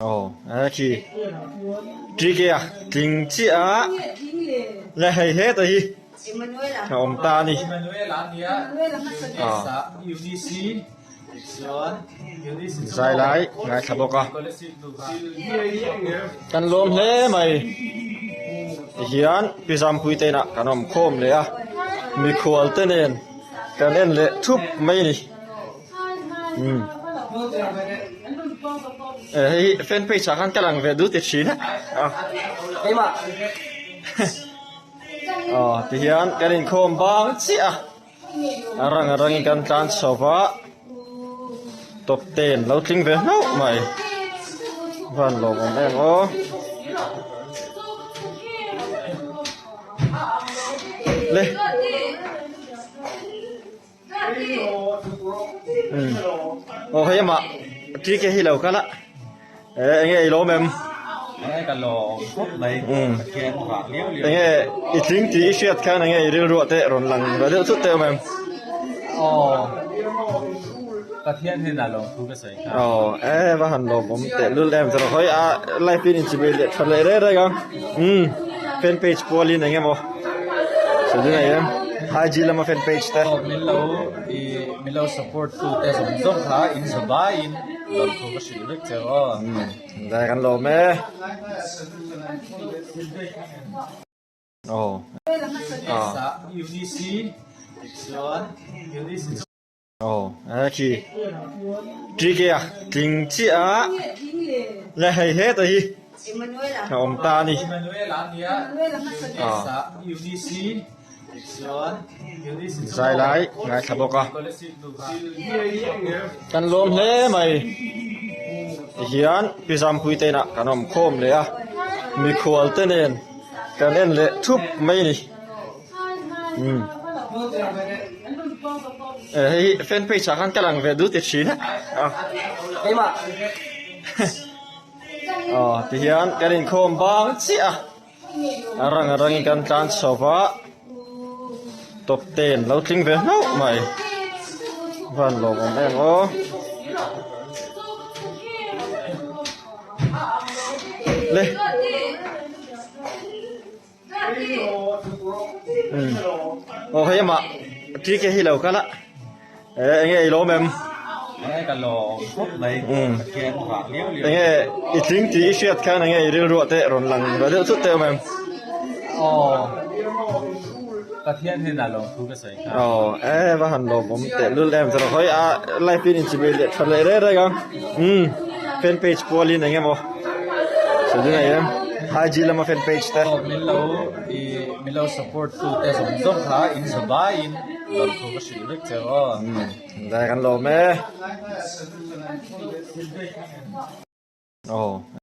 Aw a khi TK a tling chiah a le hei heta hi a awm ta a ni aw zai lai ngaithla bawk a kan lawm hle mai tihian pi Zampuii te inah kan awm khawm leh a mikhual te nen kan en leh thup mai a ni. Umm eh hei hi fan page ah khan ka lang ve dut ti thin a keimah aw tihian kan inkhawm bang chiah a a rang a rangin kan tlan chho va top ten lo tling ve hlauh mai van lawmawm em aw. Le. Aw hei amah TK hi lo kal a eh enge i lawm em? Enge ka lawm khawp mai Pathian vah liau liau. Enge i tling tih i hriat khan enge i rilruah te rawn lang ve deuh thut te awm em? Aw Pathian hian a lawm thu ka sawi kha. Aw eh va han lawm awm teh lul em zawrh hawi a live in inchimei leh tha leh reng reng ang umm fan page pualin eng emaw sawi ding ai em IG lama fan page te. Aw min lo i min lo support tu te zawng zawng kha in za vaiin lawm thu ka hrilh vek che aw. Umm dai kan lawm e. Aw. Aw a khi TK a tling chiah a le hei heta hi a awm ta a ni aw zai lai ngaithla bawk a kan lawm hle mai tihian pi Zampuii te inah kan awm khawm leh a mikhual te nen kan en leh thup mai a ni. Umm eh hei hi fan page ah khan ka lang ve dut ti thin a keimah aw tihian kan inkhawm bang chiah a a rang a rangin kan tlan chho va top ten lo tling ve hlauh mai van lawmawm em aw. Le. Aw hei amah TK hi lo kal a eh enge i lawm em? Enge ka lawm khawp mai Pathian vah liau liau. Enge i tling tih i hriat khan enge i rilruah te rawn lang ve deuh thut te awm em? Aw Pathian hian a lawm thu ka sawi kha. Aw eh va han lawmawm teh lul em zawrh hawi a live in inchimei leh tha leh reng reng ang umm fan page pualin eng emaw. Sawi ding ai em IG lama fan page te. Aw min lo i min lo support tu te zawng zawng kha in za vaiin lawm thu ka hrilh vek che aw. Umm dai kan lawm e. Aw.